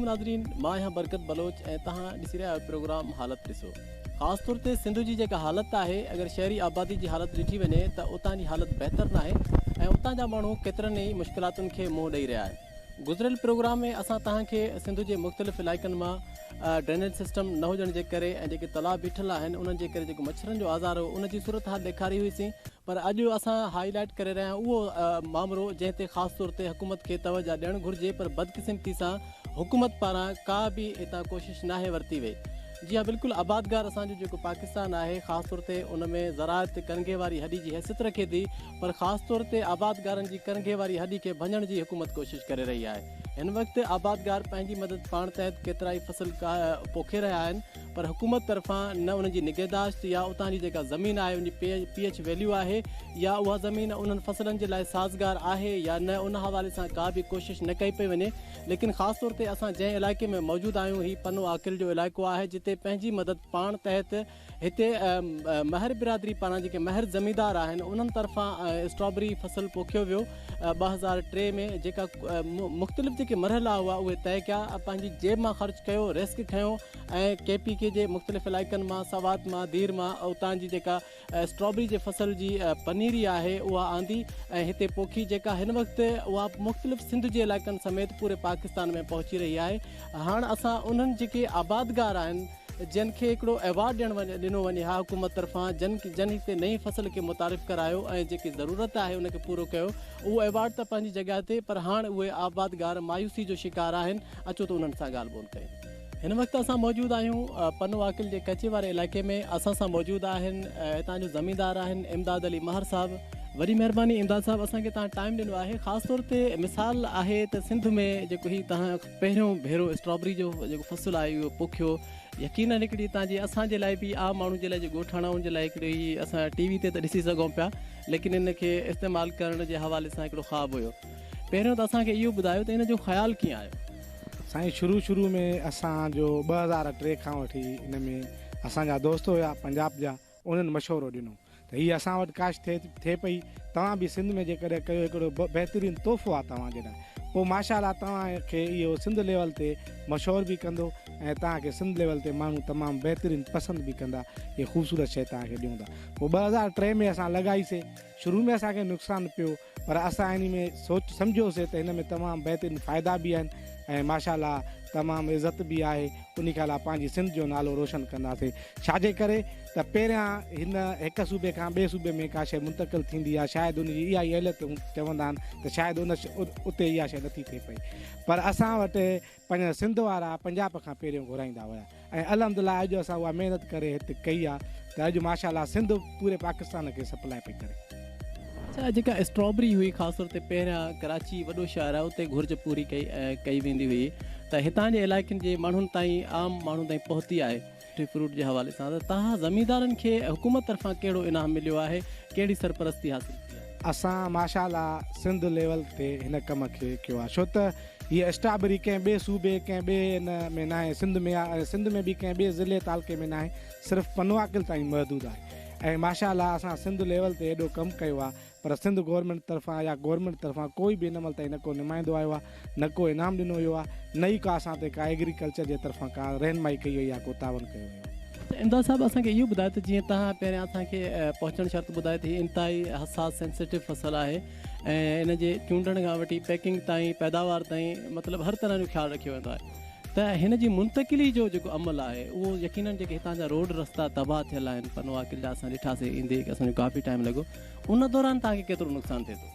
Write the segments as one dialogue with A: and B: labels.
A: ناظرين مان آهيان برڪت بلوچ ۽ توهان ڏسي رهيا آهيو پروگرام حالت ڏسو خاص طور تي سنڌ جي جيڪا حالت آهي اگر شهري آبادي جي حالت ڏٺي وڃي ته اتان جي حالت بهتر ناهي ۽ اتان جا ماڻهو ڪيترن ئي مشڪلاتن کي منهن ڏئي رهيا آهن گذريل پروگرام ۾ اسان توهان کي سنڌ جي مختلف علائقن مان ڊرينيج سسٽم نه هجڻ جي ڪري ۽ جيڪي تلاء بيٺل آهن انهن جي ڪري جيڪو مڇرن جو آزار هو ان جي صورتحال ڏيکاري هئي سين پر اڄ اسان هائي لائيٽ ڪري رهيا آهيون اهو مامرو جنهن تي خاص طور تي حڪومت کي توجه ڏيڻ گهرجي پر بدقسمتي سان حڪومت پاران ڪا به اتان ڪوشش ناهي ورتي وئي جي ها بلڪل آبادگار اسان جو جيڪو پاڪستان آهي خاص طور تي ان ۾ زراعت ڪرنگهي واري هڏي جي حيثيت رکي ٿي پر خاص طور تي آبادگارن جي ڪرنگهي واري هڏي کي ڀڃڻ جي حڪومت ڪوشش ڪري رهي آهي هن وقت آبادگار پنهنجي مدد پاڻ تحت ڪيترائي فصل پوکي رهيا آهن پر حڪومت طرفان نه انهن جي نگهداشت يا اتان جي جيڪا زمين آهي ان جي پي ايڇ ويليو آهي يا اها زمين انهن فصلن جي لاء سازگار آهي يا نه ان حوالي سان ڪا به ڪوشش نه ڪئي پئي وڃي ليڪن خاص طور تي اسان جنهن علائقي ۾ موجود آهيون هي پنو عاقل جو علائقو آهي جتي پنهنجي مدد پاڻ تحت هتي مهر برادري پاران جيڪي مهر زميندار آهن انهن طرفان اسٽرابري فصل پوکيو ويو 2003 ۾ جيڪا مختلف جيڪي مرحلا هئا اهي طئي ڪيا پنهنجي جيب مان خرچ ڪيو رسڪ کنيو ۽ ڪي پي ڪي جي مختلف علائقن مان سوات مان دير مان اتان جي جيڪا اسٽرابري جي فصل جي پنيري آهي اها آندي ۽ هتي پوکي جيڪا هن وقت اها مختلف سنڌ جي علائقن سميت پوري پاڪستان ۾ پهچي رهي آهي هاڻ اسان انهن جيڪي آبادگار آهن جن کي هڪڙو ايوارڊ ڏيڻ وڃي ڏنو وڃي ها حڪومت طرفان جن جن هتي نئين فصل کي متعارف ڪرايو ۽ جيڪي ضرورت آهي ان کي پورو ڪيو اهو ايوارڊ ته پنهنجي جڳهه تي پر هاڻ اهي آبادگار مايوسي جو شڪار آهن اچو ته انهن سان ڳالهه ٻولهه ڪيون. هن وقت اسان موجود آهيون پنو عاقل جي ڪچي واري علائقي ۾ اسان سان موجود آهن هتان جو زميندار آهن امداد علي مهر صاحب وڏي مهرباني امداد صاحب اسان کي توهان ٽائيم ڏنو آهي خاص طور تي مثال آهي ته سنڌ ۾ جيڪو هي توهان پهريون ڀيرو اسٽرابري جو جيڪو فصل آهي اهو پوکيو يقينن هڪڙي هتان جي اسان جي لاء به عام ماڻهن جي لاء جي ڳوٺاڻا ان جي لاء هڪڙي هي اسان ٽي وي تي ته ڏسي سگهون پيا ليڪن ان کي استعمال ڪرڻ جي حوالي سان هڪڙو خواب هيو پهريون ته اسان کي اهو ٻڌايو ته ان جو خيال ڪيئن آيو؟
B: سائين شروع شروع ۾ اسان جو 2003 کان وٺي ان ۾ اسان جا دوست هيا پنجاب جا انهن مشورو ڏنو ته هي اسان وٽ ڪاشت ٿئي ٿئي پئي توهان به سنڌ ۾ جيڪڏهن ڪيو هڪڙو بهترين تحفو آ توهان جي لاء پوء ماشاء الله توهان کي اهو سنڌ ليول تي مشهور به ڪندو ۽ توهان کي سنڌ ليول تي ماڻهو تمام بهترين پسند به ڪندا هي خوبصورت شيء توهان کي ڏيون ٿا پوء 2003 ۾ اسان لڳائي سي شروع ۾ اسان کي نقصان پيو پر اسان انهي ۾ سوچ سمجهيوسي ته هن ۾ تمام بهترين فائدا به آهن ۽ ماشاء الله تمام عزت به آهي انهي کان علاوه پنهنجي سنڌ جو نالو روشن ڪنداسي ڇاجي ڪري ته پهريان هن هڪ صوبي کان ٻئي صوبي ۾ ڪا شيء منتقل ٿيندي آهي شايد ان جي اها ئي اهليت چوندا آهن ته شايد ان اتي اها شيء نٿي ٿئي پئي پر اسان وٽ پنهنجا سنڌ وارا پنجاب کان پهريون گهرائيندا هيا ۽ الحمدلله اڄ اسان اها محنت ڪري هت ڪئي آ ته اڄ ماشاء الله سنڌ پوري پاڪستان کي سپلاء پئي ڪري.
A: اڇا جيڪا اسٽرابري هئي خاص طور تي پهريان ڪراچي وڏو شهر آهي اتي گهرج پوري ڪئي ڪئي ويندي هئي ته هتان جي علائقن جي ماڻهن تائين عام ماڻهن تائين پهتي آهي فروٽ جي حوالي سان ته توهان زميندارن کي حڪومت طرفان ڪهڙو انعام مليو آهي ڪهڙي سرپرستي حاصل ٿي آهي؟
B: اسان ماشاء الله سنڌ ليول تي هن ڪم کي ڪيو آهي ڇو ته هيء اسٽرابري ڪنهن ٻئي صوبي ڪنهن ٻئي ان ۾ ناهي سنڌ ۾ آهي ۽ سنڌ ۾ به ڪنهن ٻئي ضلعي تعلقي ۾ ناهي صرف پنوعاقل تائين محدود آهي ۽ ماشاء الله اسان سنڌ ليول تي ايڏو ڪم ڪيو آهي پر سنڌ گورنمينٽ طرفان يا گورنمينٽ طرفان ڪوئي به هن مهل تائين نه ڪو نمائندو آيو آهي نه ڪو انعام ڏنو ويو آهي نه ئي ڪا اسان تي ڪا ايگريڪلچر جي طرفان ڪا رهنمائي ڪئي وئي آهي ڪو تعاون ڪيو ويو آهي.
A: اڇا امداد صاحب اسان کي اهو ٻڌايو ته جيئن توهان پهريان اسان کي پهچڻ شرط ٻڌايو ته هي انتهائي حساس سينسيٽو فصل آهي ۽ ان جي چونڊڻ کان وٺي پيڪنگ تائين پيداوار تائين مطلب هر طرح جو خيال رکيو ويندو آهي ته هن جي منتقلي جو جيڪو عمل آهي اهو يقينن جيڪي هتان جا روڊ رستا تباهه ٿيل آهن پنوعاقل جا اسان ڏٺاسين ايندي اسان جو ڪافي ٽائيم لڳو ان دوران توهان کي ڪيترو نقصان ٿئي ٿو؟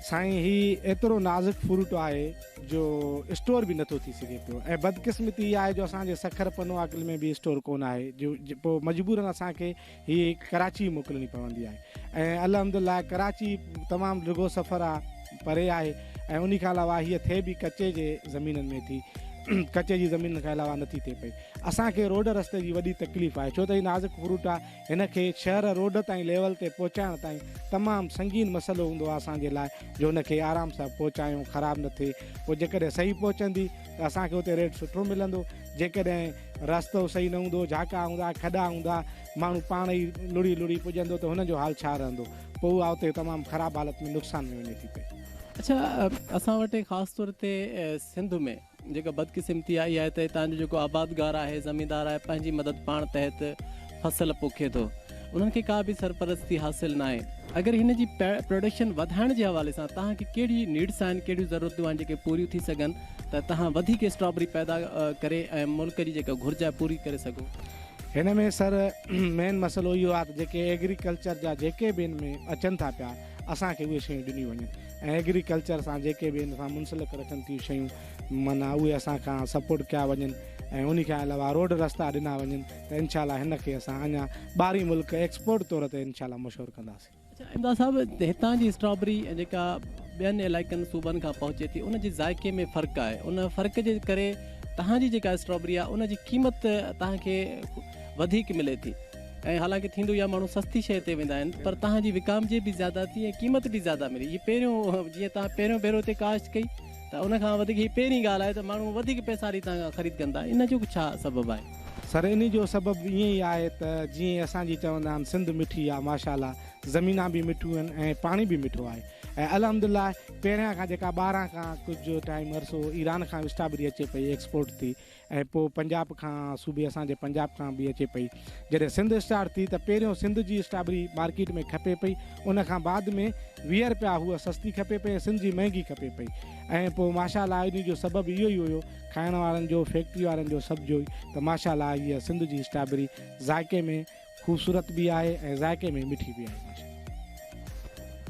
B: سائين هي ايترو نازڪ فروٽ آهي جو اسٽور به نٿو ٿي سگهي پيو ۽ بدقسمتي اها آهي جو اسان جي سکر پنوعاقل ۾ به اسٽور ڪونه آهي جو پوء مجبورن اسان کي هي ڪراچي موڪلڻي پوندي آهي ۽ الحمدلله ڪراچي تمام ڊگهو سفر آهي پري آهي ۽ انهي کان علاوه هيء ٿئي به ڪچي جي زمينن ۾ ٿي ڪچي جي زمينن کان علاوه نٿي ٿئي پئي اسان کي روڊ رستي جي وڏي تڪليف آهي ڇو ته هي نازڪ فروٽ آهي هن کي شهر روڊ تائين ليول تي پهچائڻ تائين تمام سنگين مسئلو هوندو آهي اسان جي لاء جو هن کي آرام سان پهچايون خراب نه ٿئي پوء جيڪڏهن صحيح پهچندي ته اسان کي اتي ريٽ سٺو ملندو جيڪڏهن رستو صحيح نه هوندو جهاڪا هوندا کڏا هوندا ماڻهو پاڻ ئي لڙهي لڙهي پڄندو ته هن جو حال ڇا رهندو پوء اها اتي تمام خراب حالت ۾ نقصان ۾ وڃي ٿي پئي.
A: اڇا اسان وٽ خاص طور تي سنڌ ۾ جيڪا بدقسمتي آهي اها آهي ته هتان جو جيڪو آبادگار آهي زميندار آهي پنهنجي مدد پاڻ تحت فصل پوکي ٿو انهن کي ڪا به سرپرستي حاصل ناهي اگر هن جي پروڊڪشن وڌائڻ جي حوالي سان توهان کي ڪهڙي نيڊس آهن ڪهڙيون ضرورتون آهن جيڪي پوريون ٿي سگهن ته توهان وڌيڪ اسٽرابري پيدا ڪري ۽ ملڪ جي جيڪا گهرج آهي پوري ڪري سگهو.
B: هن ۾ سر مين مسئلو اهو آهي ته جيڪي ايگريڪلچر جا جيڪي به هن ۾ اچن ٿا پيا اسان کي اهي شيون ڏنيون وڃن ۽ ايگريڪلچر سان جيڪي به هن سان منسلڪ رکن ٿيون شيون معنيٰ اهي اسان کان سپورٽ ڪيا وڃن ۽ انهي کان علاوه روڊ رستا ڏنا وڃن ته انشاء الله هن کي اسان اڃا ٻاهرين ملڪ ايڪسپورٽ طور تي انشاء الله مشهور ڪنداسين.
A: اڇا امداد صاحب هتان جي اسٽرابري جيڪا ٻين علائقن صوبن کان پهچي ٿي ان جي ذائقي ۾ فرق آهي ان فرق جي ڪري تهان جي جيڪا اسٽرابري آهي ان جي قيمت تهان کي وڌيڪ ملي ٿي ۽ حالانڪه ٿيندو اهو آهي ماڻهو سستي شيء تي ويندا آهن پر تهان جي وڪامجي به زياده ٿي ۽ قيمت به زياده ملي هي پهريون جيئن تهان پهريون ڀيرو هتي ڪاشت ڪئي ته ان کان وڌيڪ هي پهرين ڳالهه آهي ته ماڻهو وڌيڪ پئسا ڏئي تهان کان خريد ڪن ٿا ان جو ڇا سبب آهي؟
B: سر انهي جو سبب ائين ئي آهي ته جيئن اسان جي چوندا آهن سنڌ مٺي آ ماشاء الله زمينان به مٺيون آهن ۽ پاڻي به مٺو آهي ۽ الحمد لله پهريان کان جيڪا ٻاهران کان ڪجهه ٽائيم عرصو ايران کان اسٽرابري اچي پئي ايڪسپورٽ ٿي ۽ پوء پنجاب کان صوبي اسان جي پنجاب کان به اچي پئي جڏهن سنڌ اسٽارٽ ٿي ته پهريون سنڌ جي اسٽرابري مارڪيٽ ۾ کپي پئي ان کان بعد ۾ 20 رپيا هوء سستي کپي پئي ۽ سنڌ جي مهنگي کپي پئي ۽ پوء ماشاء الله انهي جو سبب اهو ئي هيو کائڻ وارن جو فيڪٽري وارن جو سڀ جو ئي ته ماشاء الله هيء سنڌ جي اسٽرابري ذائقي ۾ خوبصورت به آهي ۽ ذائقي ۾ مٺي به آهي ماشاء الله.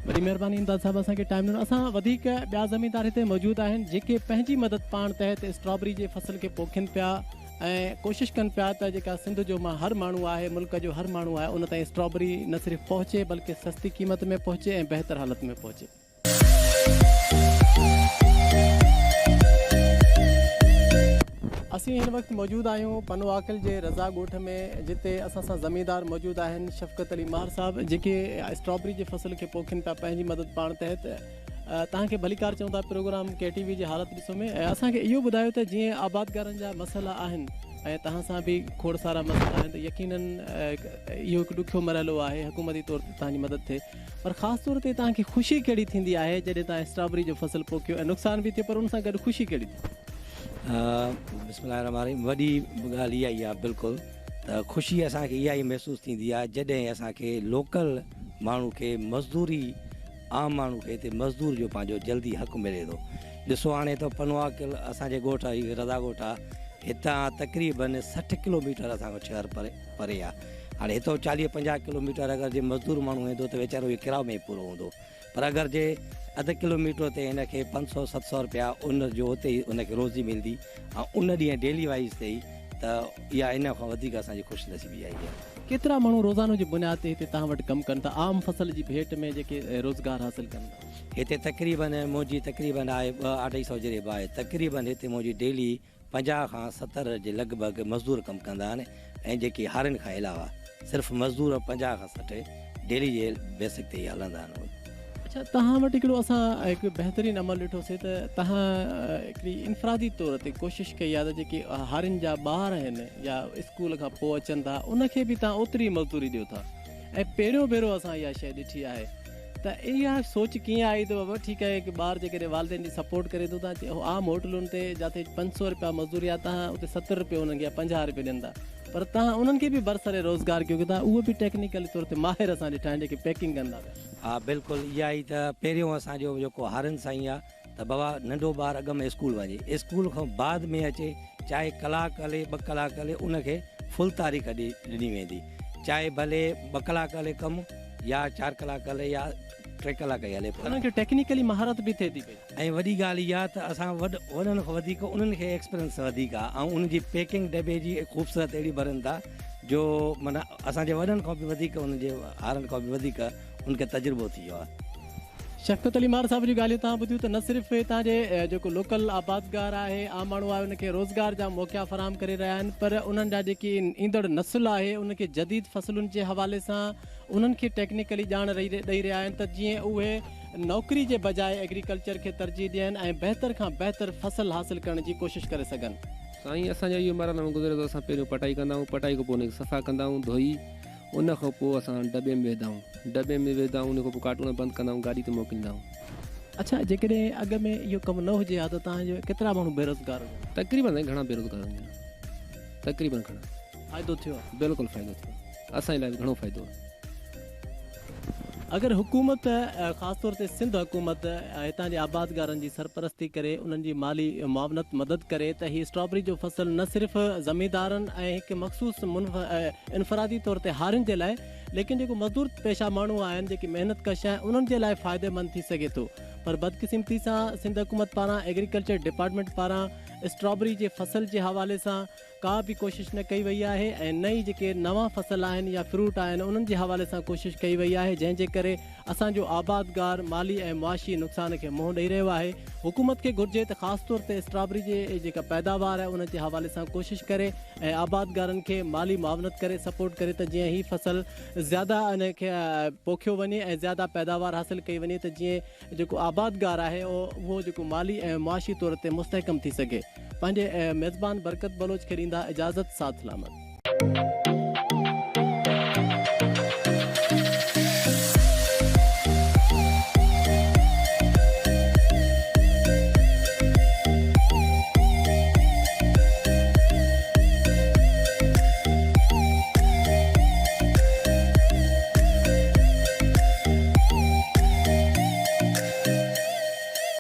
A: وڏي مهرباني امداد صاحب اسان کي ٽائيم ڏنو اسان وڌيڪ ٻيا زميندار هتي موجود آهن جيڪي پنهنجي مدد پاڻ تحت اسٽرابري جي فصل کي پوکين پيا ۽ ڪوشش ڪن پيا ته جيڪا سنڌ جو هر ماڻهو آهي ملڪ جو هر ماڻهو آهي ان تائين اسٽرابري نه صرف پهچي بلڪه سستي قيمت ۾ پهچي ۽ بهتر حالت ۾ پهچي. اسين هن وقت موجود آهيون پنو عاقل جي رضا ڳوٺ ۾ جتي اسان سان زميندار موجود آهن شفقت علي ماهر صاحب جيڪي اسٽرابري جي فصل کي پوکين پيا پنهنجي مدد پاڻ تحت توهان کي ڀليڪار چئون ٿا پروگرام ڪي ٽي وي جي حالت ڏسو ۾ ۽ اسان کي اهو ٻڌايو ته جيئن آبادگارن جا مسئلا آهن ۽ توهان سان به کوڙ سارا مسئلا آهن ته يقينن اهو هڪ ڏکيو مرحلو آهي حڪومتي طور تي توهان جي مدد ٿئي پر خاص طور تي توهان کي خوشي ڪهڙي ٿيندي آهي جڏهن توهان اسٽرابري جو فصل پوکيو ۽ نقصان به ٿيو پر ان سان گڏ خوشي ڪهڙي ٿي؟
C: بسم الله الرحمٰن الرحيم وڏي ڳالهه اها ئي آهي بلڪل ته خوشي اسان کي اها ئي محسوس ٿيندي آهي جڏهن اسان کي لوڪل ماڻهو کي مزدوري عام ماڻهو کي هتي مزدور جو پنهنجو جلدي حق ملي ٿو ڏسو هاڻي ته پنوعاقل اسان جي ڳوٺ هي رضا ڳوٺ آهي هتان تقريبن 60 ڪلوميٽر اسان کان شهر پري پري آ هاڻي هتو چاليهه پنجاهه ڪلو ميٽر اگر جي مزدور ماڻهو ويندو ته ويچارو اهو ڪراء ۾ ئي پورو هوندو پر اگر جي اڌ ڪلو ميٽر تي هن کي پنج سو ست سو رپيا ان جو اتي ئي ان کي روزي ملدي ۽ ان ڏينهن ڊيلي وائيز تي ئي ته اها ان کان وڌيڪ اسان جي خوش نصيبي آهي اها.
A: ڪيترا ماڻهو روزانو جي بنياد تي هتي توهان وٽ ڪم ڪن ٿا عام فصل جي ڀيٽ ۾ جيڪي روزگار حاصل ڪن ٿا؟
C: هتي تقريبن منهنجي تقريبن آهي ٻه اڍائي سو جريب آهي تقريبن هتي منهنجي ڊيلي 50 کان 70 جي لڳ ڀڳ مزدور ڪم ڪندا آهن ۽ جيڪي هارين کان علاوه صرف مزدور 50 کان 60 ڊيلي جي بيسڪ تي ئي هلندا آهن.
A: اڇا توهان وٽ هڪڙو اسان هڪ بهترين عمل ڏٺو سي ته توهان هڪڙي انفرادي طور تي ڪوشش ڪئي آهي ته جيڪي هارين جا ٻار آهن يا اسڪول کان پوء اچن ٿا ان کي به توهان اوتري مزدوري ڏيو ٿا ۽ پهريون ڀيرو اسان اها شيء ڏٺي آهي ته اها سوچ ڪيئن آئي ته بابا ٺيڪ آهي هڪ ٻار جيڪڏهن والدين جي سپورٽ ڪري ٿو ته عام هوٽلن تي جاتي 500 رپيا مزدوري آهي تهان اتي 70 رپيا انهن کي يا 50 رپيا ڏين ٿا پر تهان انهن کي به برسر روزگار ڪيو ٿا اهو به ٽيڪنيڪلي طور تي ماهر اسان ڏٺا آهن جيڪي پيڪنگ ڪن ٿا پيا.
C: ها بلڪل اها ئي ته پهريون اسان جو جيڪو هارين سان ئي آهي ته بابا ننڍو ٻار اڳ ۾ اسڪول وڃي اسڪول کان بعد ۾ اچي چاهي ڪلاڪ هلي ٻه ڪلاڪ هلي ان کي فل تاريخ ڏني ويندي چاهي ڀلي ٻه ڪلاڪ هلي ڪم يا چار ڪلاڪ هلي يا ٽي ڪلاڪ ئي هلي پر
A: انهن کي ٽيڪنيڪلي مهارت به ٿئي ٿي پئي.
C: ۽ وڏي ڳالهه اها ته اسان وڏن کان وڌيڪ انهن کي ايڪسپيرينس وڌيڪ آهي ۽ انهن جي پيڪنگ ڊٻي جي خوبصورت اهڙي ڀرن ٿا جو معنيٰ اسان جي وڏن کان به وڌيڪ انهن جي هارن کان به وڌيڪ انهن کي تجربو ٿي ويو آهي.
A: شفقت علي مهر صاحب جون ڳالهيون توهان ٻڌيون ته نه صرف هتان جي جيڪو لوڪل آبادگار آهي عام ماڻهو آهي ان کي روزگار جا موقعا فراهم ڪري رهيا آهن پر انهن جا جيڪي ايندڙ نسل آهي ان کي جديد فصلن جي حوالي سان انهن کي ٽيڪنيڪلي ڄاڻ ڏئي رهيا آهن ته جيئن اهي نوڪري جي بجاء ايگريڪلچر کي ترجيح ڏين ۽ بهتر کان بهتر فصل حاصل ڪرڻ جي ڪوشش ڪري سگهن.
D: سائين اسان جا اهو مرحلا گذري ٿو اسان پهريون پٽائي ڪندا آهيون پٽائي کان پوء ان کي صفا ڪندا آهيون ڌوئي ان کان پوء اسان ڊٻي ۾ ويهندا آهيون. ڊٻي ۾ ويهندا آهيون ان کان پوء ڪارٽون بند ڪندا آهيون گاڏي تي موڪليندا آهيون.
A: اڇا جيڪڏهن اڳ ۾ اهو ڪم نه هجي ها ته توهان جو ڪيترا ماڻهو بيروزگار هجن ها؟
D: تقريبن سائين گهڻا بيروزگار هجن ها تقريبن گهڻا.
A: فائدو ٿيو آهي؟
D: بلڪل فائدو ٿيو آهي اسان جي لاء به گهڻو فائدو آهي.
A: اگر حڪومت خاص طور تي سنڌ حڪومت هتان جي آبادگارن جي سرپرستي ڪري انهن جي مالي معاونت مدد ڪري ته هي اسٽرابري جو فصل نه صرف زميندارن ۽ هڪ مخصوص انفرادي طور تي هارين جي لاء ليڪن جيڪو مزدور پيشه ماڻهو آهن جيڪي محنت ڪش آهن انهن جي لاء فائديمند ٿي سگهي ٿو پر بدقسمتي سان سنڌ حڪومت پاران ايگريڪلچر ڊپارٽمينٽ پاران اسٽرابري جي فصل جي حوالي سان ڪا به ڪوشش نه ڪئي وئي آهي ۽ نه ئي جيڪي نوان فصل آهن يا فروٽ آهن انهن جي حوالي سان ڪوشش ڪئي وئي آهي جنهن جي ڪري اسان جو آبادگار مالي ۽ معاشي نقصان کي منهن ڏئي رهيو آهي حڪومت کي گهرجي ته خاص طور تي اسٽرابري جي جيڪا پيداوار آهي ان جي حوالي سان ڪوشش ڪري ۽ آبادگارن کي مالي معاونت ڪري سپورٽ ڪري ته جيئن هي فصل زياده ان کي پوکيو وڃي ۽ زياده پيداوار حاصل ڪئي وڃي ته جيئن جيڪو آبادگار آهي اهو جيڪو مالي ۽ معاشي طور تي مستحڪم ٿي سگهي. پنهنجي ميزبان برڪت بلوچ کي ڏيندا اجازت ساٿ سلامت.